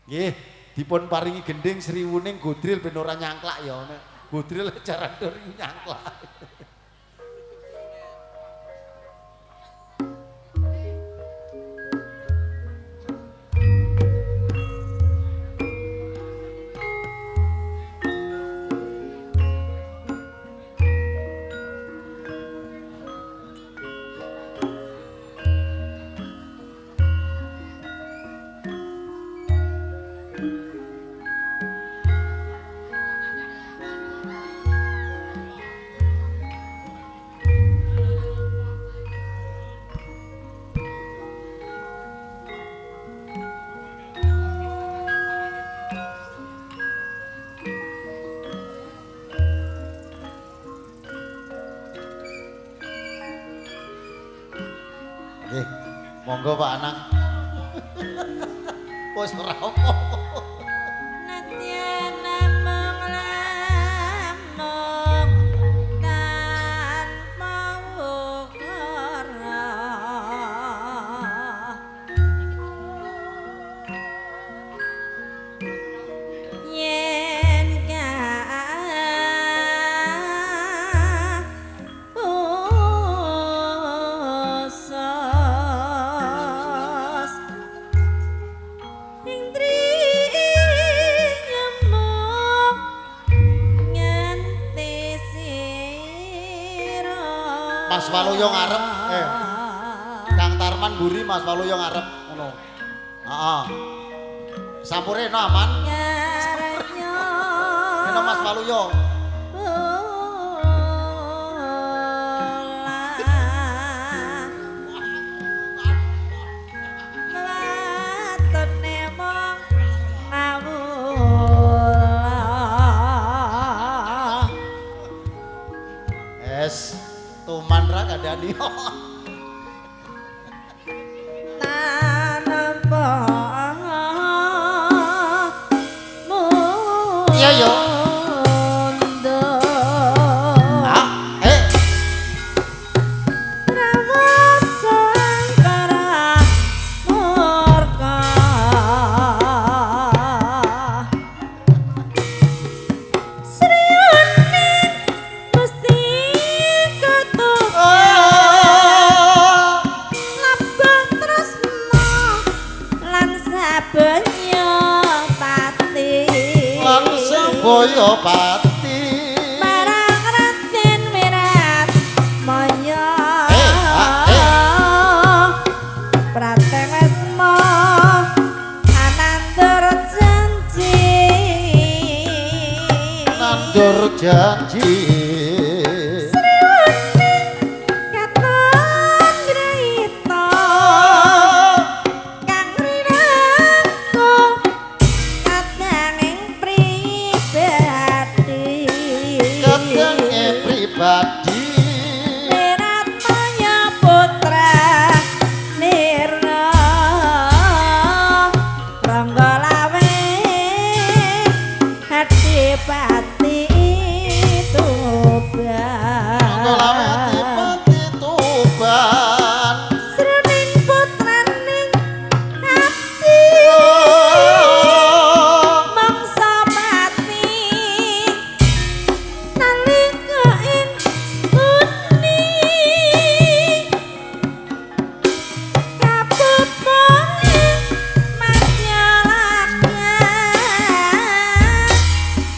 Nggih, dipun paringi gending sriwuning godril ben ora nyangklak ya nek godril jaran dur nyangklak. Nggih, monggo Pak Anang. Wis ora apa-apa. Nadyan namung lamung tanpa ukara. Yen kapusos ing driyemuk nganti sira. Mas Waluyo ngarep, Kang Tarman mburi Mas Waluyo ngarep ngono. Heeh. Sampure no aman. Eno Mas Waluyo. Es tuman ra kandhani. Iya yo. Ah, eh. Lan sebaya pati. Marang Raden Wirat Maya. Prateng Wesma anandur janji. Nandur janji. Sriwuning katon grahita kang rinangku kadanging pribadi. Kadange pribadi. Wiratmaya putra Nirna Ranggalawe Adipati Tuban. Ranggalawe Adipati Tuban. Sruning putraning abdi mangsa pati nalika ing tuni kapupone masyarakat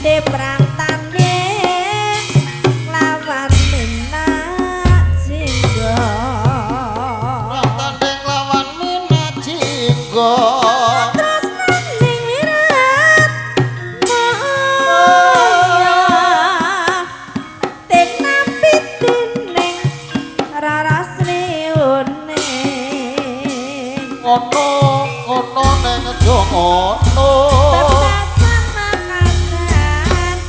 di perang tanding lawan Minak Jingga. Perang tanding lawan Minak Jingga. Terus nanding Wirat Maya tinampi dening Rara Sriwuning. Ngono ngono neng aja ngono. Bebasan makasan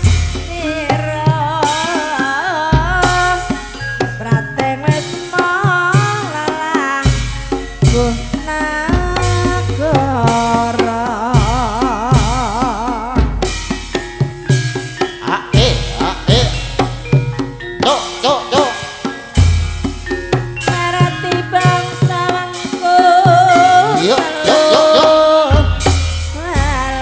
nira Prateng Wesma lalang Gunagara. A e a e. Cok cok cok. Marati bangsa wangku Yo yo yo yo. Wala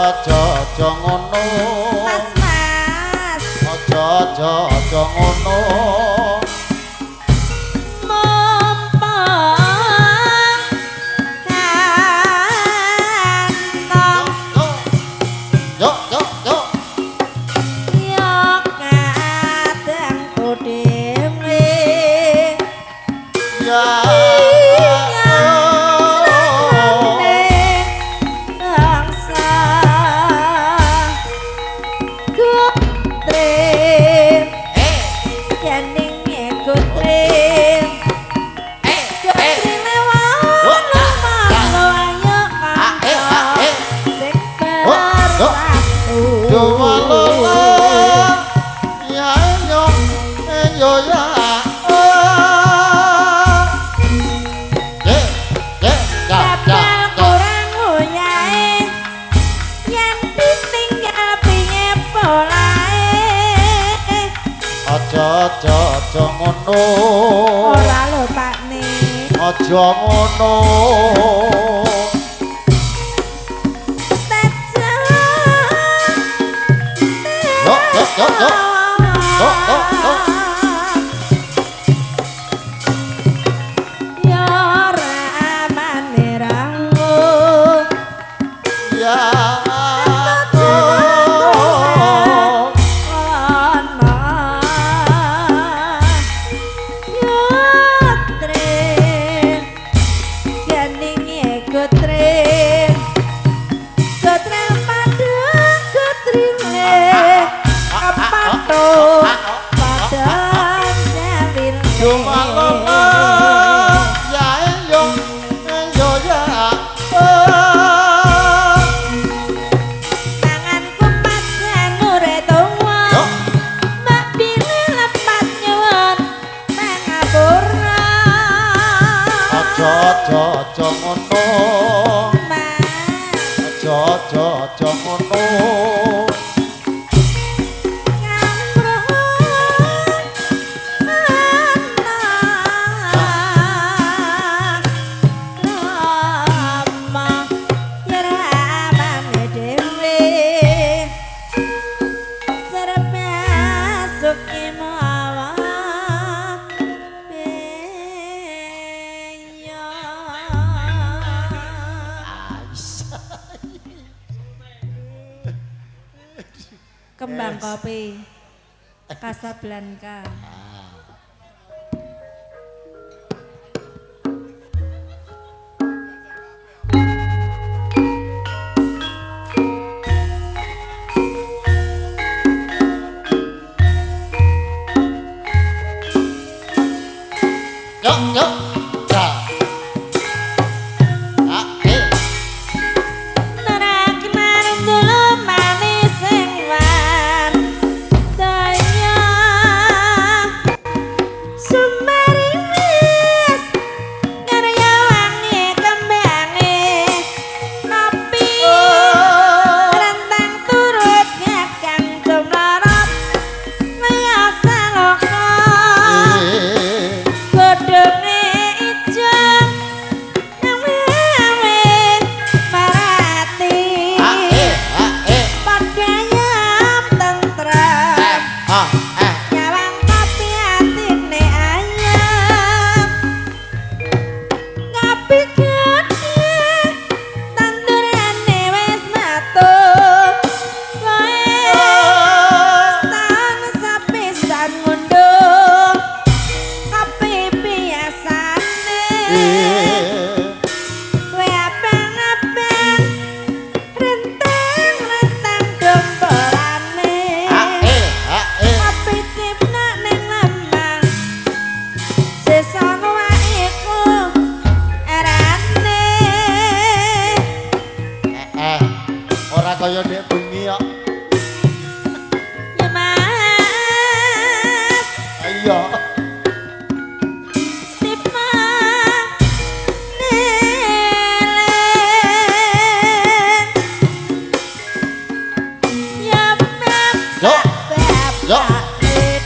aja aja ngono. Mas mas. Aja aja aja ngono. Mumpung kantong Yo yo yo. yo kadangku dhewe. Ya. Bangsa Gutri Janinge Gutri Gutri lewat malu ayo kanca sing bersatu. Yo ya yo yo ya. Eh eh ya ya. Bakal kurang uyahe yen ditinggal piye polahe. Aja aja aja ngono. Ora lho Pakne. Aja ngono. Tejo. Yo yo yo yo. Yo yo yo. Ya ora amane ranggo. Ya. Ana. Yo tre. Janinge gotre. Gotre padha gotrine. Kepatho padha jawile. Yo malola ya yo yo ya. Tanganku pas janure tuwa. Yo. Mbak Bili lepat nyuwun pangapura. Aja aja aja ngono. Mas Aja aja aja ngono. ngamro ana Rama nyeramane dhewe serbasuki mawa beya. Kembang kopi Casablanca. Yo yo ya. Ah eh. Neraknar dulu manis sing wadaya. Sumariwis karya wangi kembange nopi rentang turut gagang jumlorot kaya saloka. Godhonge ijo nang marati. Ah eh ah eh. Padha ayam tentrem Ah eh. nyawang kopi atine ayam. Kopi gedhe tandurane wis matuk. Koe setahun sepisan ngunduh kopi biasane. Kowe abang-abang rentang-rentang dombolane. Ah eh ah eh. Kopi cipnak ning lemah sesa iku erane. Eh eh. Ora kaya dek bengi kok. Ya Mas Iya. tipe nelen. Ya Yo. bapak Yo.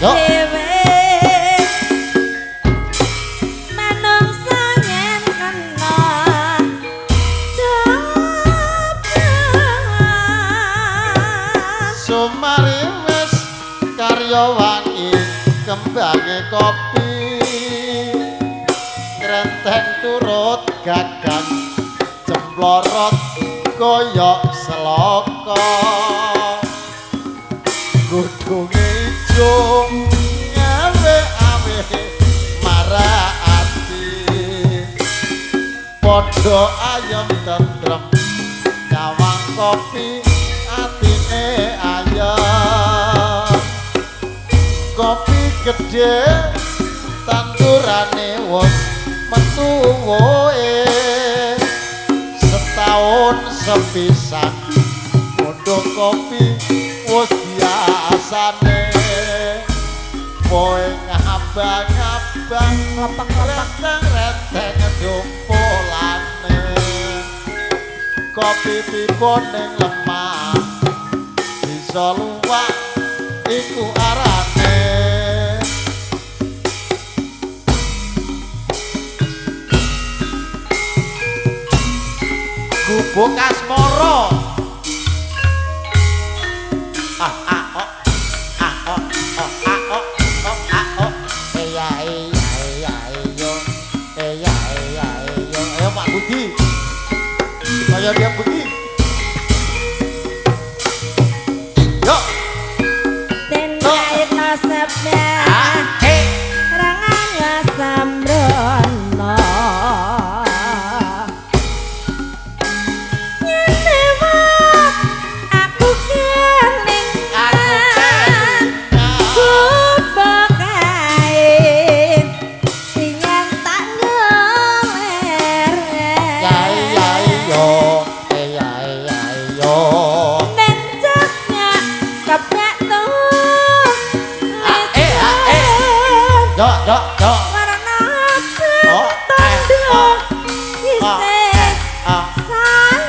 Yo. dhewe. Manungsa yen kena coba. Godhonge kopi ngrenteng turut gagang jemplorot koyok seloko. Godhonge ijo ngawe-awe marah ati, padha ayem tentrem nyawang kopi atine ayem. Kopi gedhe tandurane wis metu woe, setahun sepisan godhong kopi wis biasane. Woe ngabang-abang renteng-renteng dumpulane, kopi tiba ning lemah bisa luwak iku arane. Gubuk Asmara. Ah ah oh ah oh oh ah oh oh ah oh. Eya eya eya eyo eya eya eyo. Ayo Pak Budi. Kaya dia bengi. Yo. Den airna sepeh ranganya sambrono. Aku kelingan gubuk ae yen tak ngeler. Ya ya yo ya ya yo. Ning ceknya kepek tuh. Ah, eh, ah, eh. Yo yo yo. Warna Oh, eh, tondo oh, isih ah. sayang.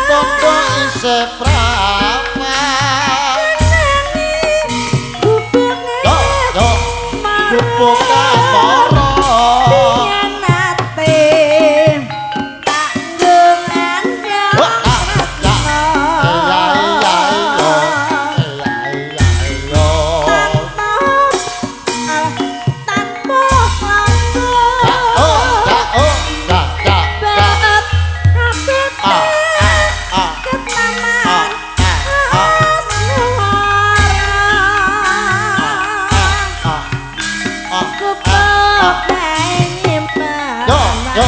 Tondo isih prawan. Gubuk Yo yo. Gubuk Asmara. Yen nate tak ngandang Oh, ah, ya. Ya ya yo. Ya ya yo. Tanpa tanpa Ya oh ya oh ya ya ya. Baat kabeh Ah ah ah ketaman ah ah asmara. ah ah. Gubuk ae nyimpen Yo yo